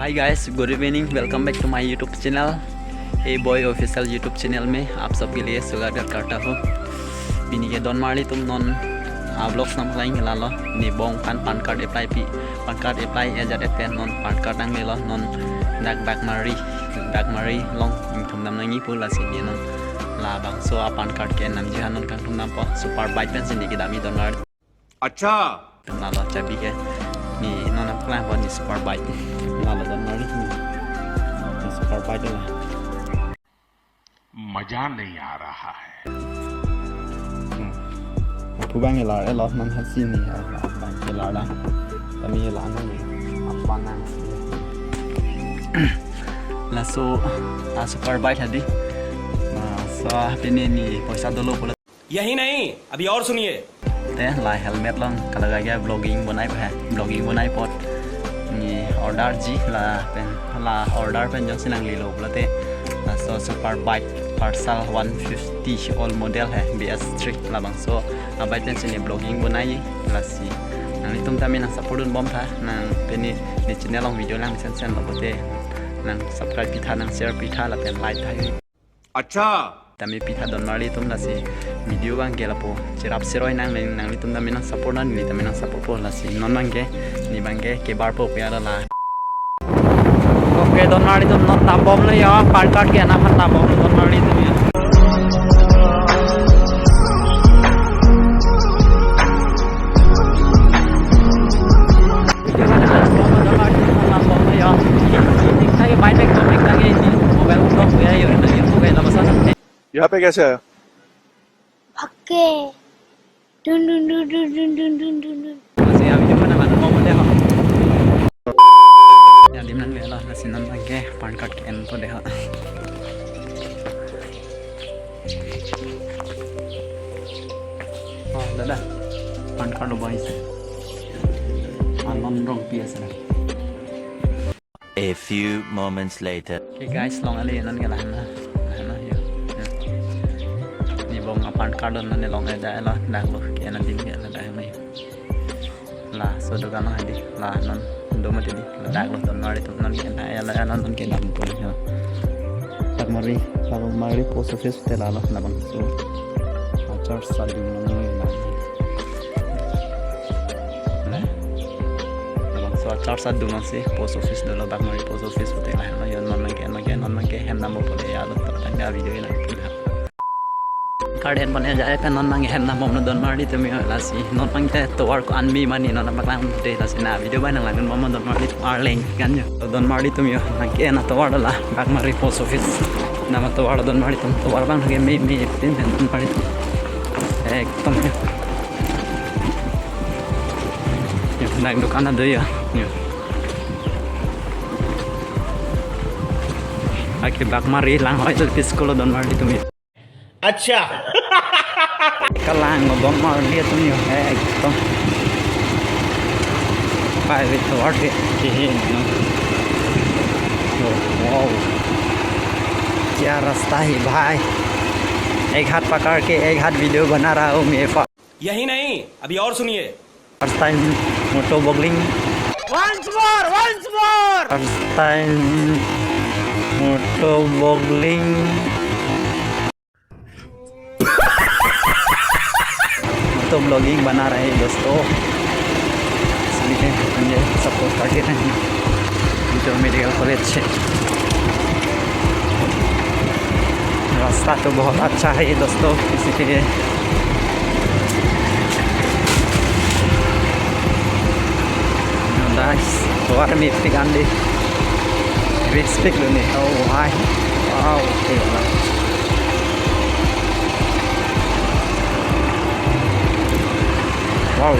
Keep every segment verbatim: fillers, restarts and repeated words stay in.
Hey guys, good evening. Welcome back to my YouTube channel, Hey Boy Official YouTube channel में आप सबके लिए स्वागत करता हूँ। Pini ke don marli atum non a vlogs nangpaklang ke lalo, ne bong aphan PAN card apply pi, PAN card apply ajat pen non PAN card nanglelo, non dak Bagmari, Bagmari along ingthum dam nangji pu, lasi ne non labangso a PAN card ke-en damji aphan non kangthum dampo. Super bike pensi ne kedamji don marli. अच्छा। Lalo chabi ke, ne non nangpaklangpo, ne super bike. Lalo don marli, ne super bike la. मजा नहीं आ रहा है। Hmm. Pu bang elar elo, non hasi ne, bang elar la. Kami elar nang ne. Apa nang? Laso a super bike hadi. Laso pini ne poisa dolo pu la. यही नहीं, अभी और सुनिए। Te la helmet along kalaga ke vlogging bonai pa, vlogging bonai apot ne order ji lapen la order pen jongsi nanglelo pulote laso super bike Pulsar one fifty old model hai, B S three, labangso a bike pensi ne vlogging bonai, lasi nanglitum tame nang support dunbom tha, nang pini ne channel along video lang sen sen lo pote nang subscribe pitha, nang share pitha lapen like tha. अच्छा। Tame pitha don marli atum, lasi video bang ke lapu cherap seroi nang, nang, nanglitum tame nang support, nang neli tame nang support po, lasi non bang ke, ne bang ke kebarpo pu ya la. Okay, don marli atum non dambomlo ya, PAN card ke-en aphan dambomlo don marli atum ya. यहाँ पे कैसे आया? भाग के। डुन, डुन, Doon. Ya, adim nanglelo, lasi non bang ke PAN card ke-enpo dei ha. Oh, dada. PAN card lo boys. Anon Rongpi ase. A few moments later. Okay guys, long ale non ke lahenlo. Lahenlo yo. Ne bong a PAN card non ne long ada lo, daklo ke-en adim ke la, daklo yo. Laso dokan lo hadi, la non do mati di, la daklo don marli atum, non ke-en, la non, non kedampo yo. Bagmari, Bagmari post office te lalo, labangso a-church adung along lo. Labangso a-church adung alongsi post office dolo, Bagmari post office pute lahenlo yo, non bang ke, non bang ke, non bang ke hem dampo pute ya lo, tangte a video ina pina. Card enpon ajat pen non bang ke hem dambomlo don marli atum yo, lasi non bang ke tovar ko-an me mane non nangpaklang pute, lasi na video bang nang langdunbom don marli atum, arleng kan yo. Don marli atum yo, nang ke-en atovar la Bagmari post office. Nang atovar don marli atum, tovar bang ke me me pin don marli atum. Ekdom yo. Yo, nang dukan ado yo. Yo. Ake Bagmari lang hoi tel piskolo don marli atum yo. अच्छा। Kalang lo don marli atum yo, ekdom. Private tovar ke, ke he, no? Yo, wow. क्या रास्ता है भाई? एक हाथ पकड़ के एक हाथ वीडियो बना रहा हूँ मैं। यही नहीं, अभी और सुनिए। First time moto boggling. Once more, once more. First time moto boggling. Moto vlogging बना रहे दोस्तों, इसलिए मुझे सपोर्ट करते रहें। Inter Medical College से। रास्ता तो बहुत अच्छा है ये दोस्तों, इसीलिए nice. Tovar mepik an dei. Respect lo ne. Oh, hi. Wow, okay lah. Wow.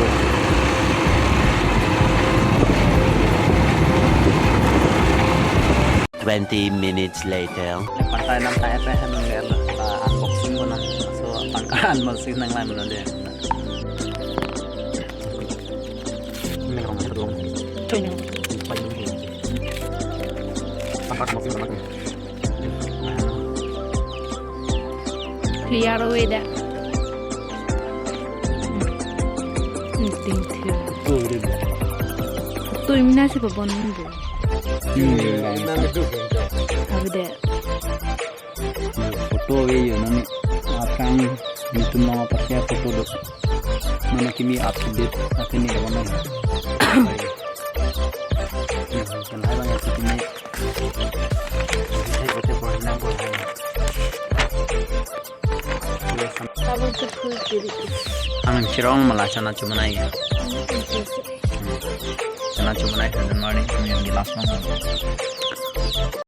Twenty minutes later. Pantai nam tai pe hem nang ler la unboxing ko na. So pantai unboxing nang lai mo le. Nang rong terlong. Tuh nang. Pantai unboxing ko na. Clear away da. Ting ting. Tuh mina si babon bu. Hmm, bang. Ave det. Photo ave yo nani. Aphrang YouTube along pakai photo do. Mane kimi update akan ni mana. Kan hai bang ya kimi. Hai bote bohina bohina. Sabun chukhu kiri. Ang chirong mala chana chumanai. Chana chumanai kan mari kami yang di last one.